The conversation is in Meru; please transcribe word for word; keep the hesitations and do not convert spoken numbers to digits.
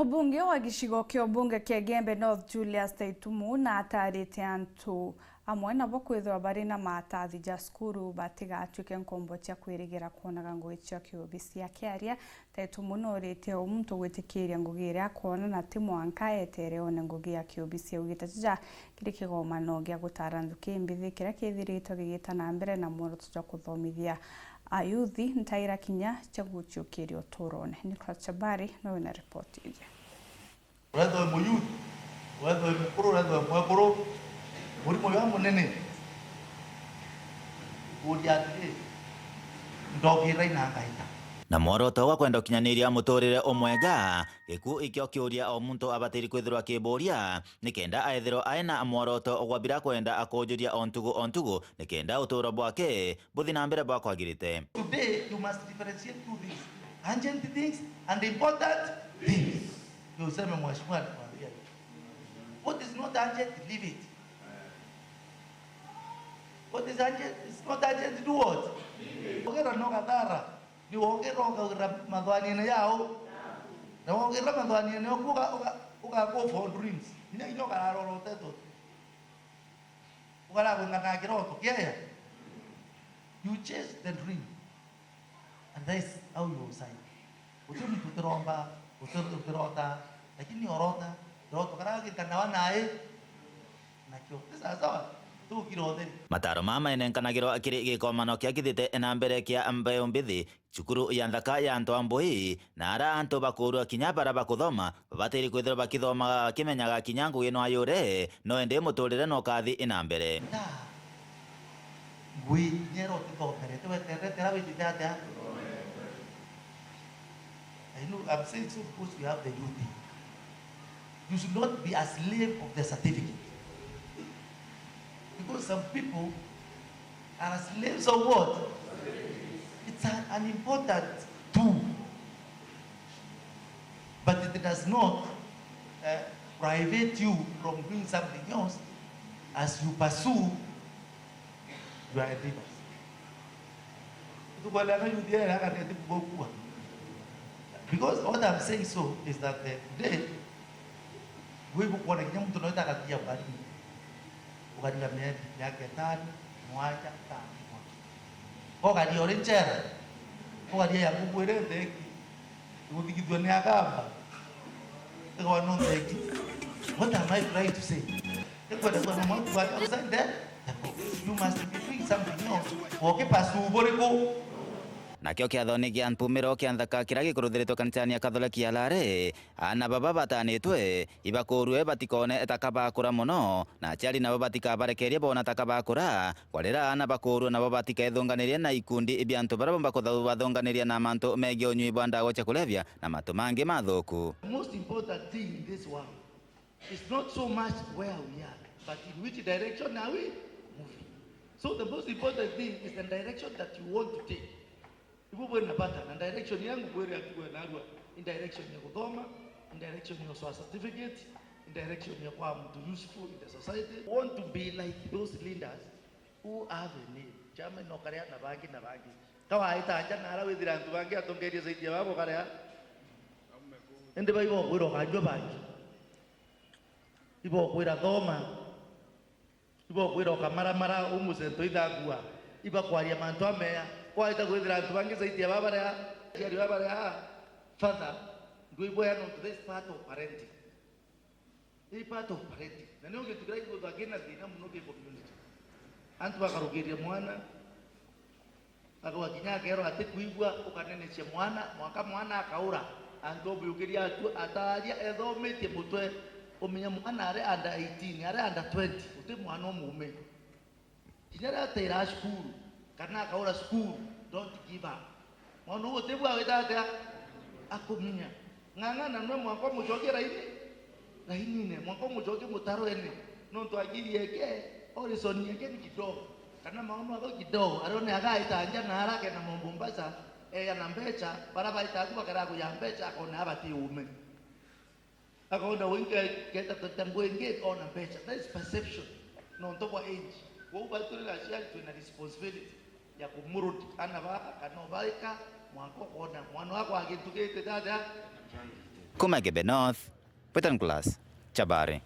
Mubunge wa gicigo kia ubunge kia Igembe North, Julius Taitumu, na atarite antu amwe nabo kwithirwa bari na maratathi ja cukuru batigatuike nkombo cia kwirigira kwonaga ngugi cia kiubisi. Akiaria, Taitumu noritie o muntu gwitikiria ngugi iria akwona na ti mwanka etere one ngugi ya kiubisi. Augite jaja kiri kigomano gia gutara nthuki mbithi kiria kithiritwe gigita na mbere na mworoto jwa kuthomithia ayuthi ntaira kinya cia guciukiria uturone. Nicholas Chabari nowe na ripoti iji. Uretha wi muyuthi, uretha wi mukuru, uretha wi mwekuru, murimo uyu munene. Kuuria atiri, ndokira ina ngaita. Na mworoto wa kwenda ukinyaniria muturire umwega, gikuu ikio kiuria o muntu abatiri kwithirwa akiburia, nikenda aethirwa aina mworoto gwa bira kwenda akujuria o ntugu o ntugu, nikenda uturo bwake buthi na mbere bwa kwagirite. Today, you must differentiate two things, urgent things and important things. Ndio useme mheshimiwa alikwambia hivi. What is not urgent, leave it. What is urgent, is not urgent, do what? Ugira no gathara, ni wogira ukagira mathwaniene yao. Na wogira mathwaniene yao, uga, uga, uga go for dreams. Ina, ina ukararora uteto. Ukaragwingana kiroto kiaya. You chase the dream. And that is how you will shine. Guti muntu utiromba, uti-, utirota, lakini orota, kiroto karagirikana wa nae, nakio. Ni sawa sawa, tukira utheri. Mataro maya mainenkanagirwa kiri gikomano kia kithite na mbere kia Mbeu Mbithi, cukuru ya nthaka ya antu a Mbui, na ara antu bakuurua kinya bara bakuthoma, babatiri kwithirwa bakithomaga bakimenyaga kinya ngugi no ayure, no indi muturire no kathi na mbere. Nda, ngui nyero utithomere, tiweterete ara witite atia? I know, I'm saying so because we have the youth. You should not be a slave of the certificate. Because some people are slaves of what? It's an, an important tool. But it does not, uh, private you from doing something else as you pursue your endeavors. Tukwenda na youth yale akatete kubokua. Because what I'm saying so is that, uh, today, we kuona kinya mtu anaweza akatia bali. Ukaria mieri, miaka itano, mwanja, tano. Ukaria uri nchera. Ukaria ya kukwire ndeki. Iguthikithua ni agamba. Ego no ndeki. What am I trying to say? Nikwenda kuona mwantu wa outside there. You must be doing something else. Woke pasu buriku? Nakio kiathoni kia mpumiro kia nthaka kiria gikuruthiritwe kanisani ya Kathoreki ya Lare, aana baba batanitwe ibakurue batikone taka bakura mono, na aciari nabo batikabarekerie boona taka bakura. Kwarira aana bakurua nabo batikethunganirie na ikundi bia antu baria bomba kutha-, bathunganiria na mantu megii unyui bwa ndawa cia kulevya na mantu mangi mathuku. The most important thing in this world is not so much where we are, but in which direction are we moving. So the most important thing is the direction that you want to take. Ibu bwina bata na direction yangu kwiri atigwe narua, in direction ya guthoma, in direction ya uswa certificate, in direction ya kwa muntu useful in the society. Want to be like those leaders who have a name. Chairman no karia na bangi na bangi. Kawaita aja nara withira antu bangi atongerie zaidi ya babo karia. Indi baibo kwira ukajua bangi. Ibo kwira thoma. Ibokwira ukamaramara, u mucento ithagua. Ibakwaria mantu ameya. Kwaita kwithira antu bangi zaidi ya baba baria, aciari baba baria, father, ndwibwea nontu this part of parenting. This part of parenting. Na nio gintu kiria githagina thina muno ki community. Antu bakarugiria mwana, Akauga kinya akeerwa atikwigua, ukanenecia mwana, mwanka mwana akaura. Antu obujukiria atu ataaria ethomitie mutwe, umenya mwana ari under eighteen, ari under twenty, uti mwana umuume. Kinya riria ataira cukuru, kana akaura cukuru, don't give up. Mwana uu utibua wita atia? Akuminya. Ng'ang'ana nwe mwanka umucokie raini, rainine, mwanka umucokie mutarwene, nontu akiri yake, horizon yake ni kidogo, kana maono yake kidogo, arione agaita nja na arake na Mombasa, eya na mbecha, bara baita aku bakara kuya mbecha, akona abati uume. Akona wingi keta keta ngwingi, ona mbecha. That is perception. Nontu bwa age. Kwou baturi na aciari twina responsibility ya kumurudi ana baba kana ubaika mwanka ukona mwana wakwa agintu giti tata. Kuma Gebe North, Western Class, Chabari.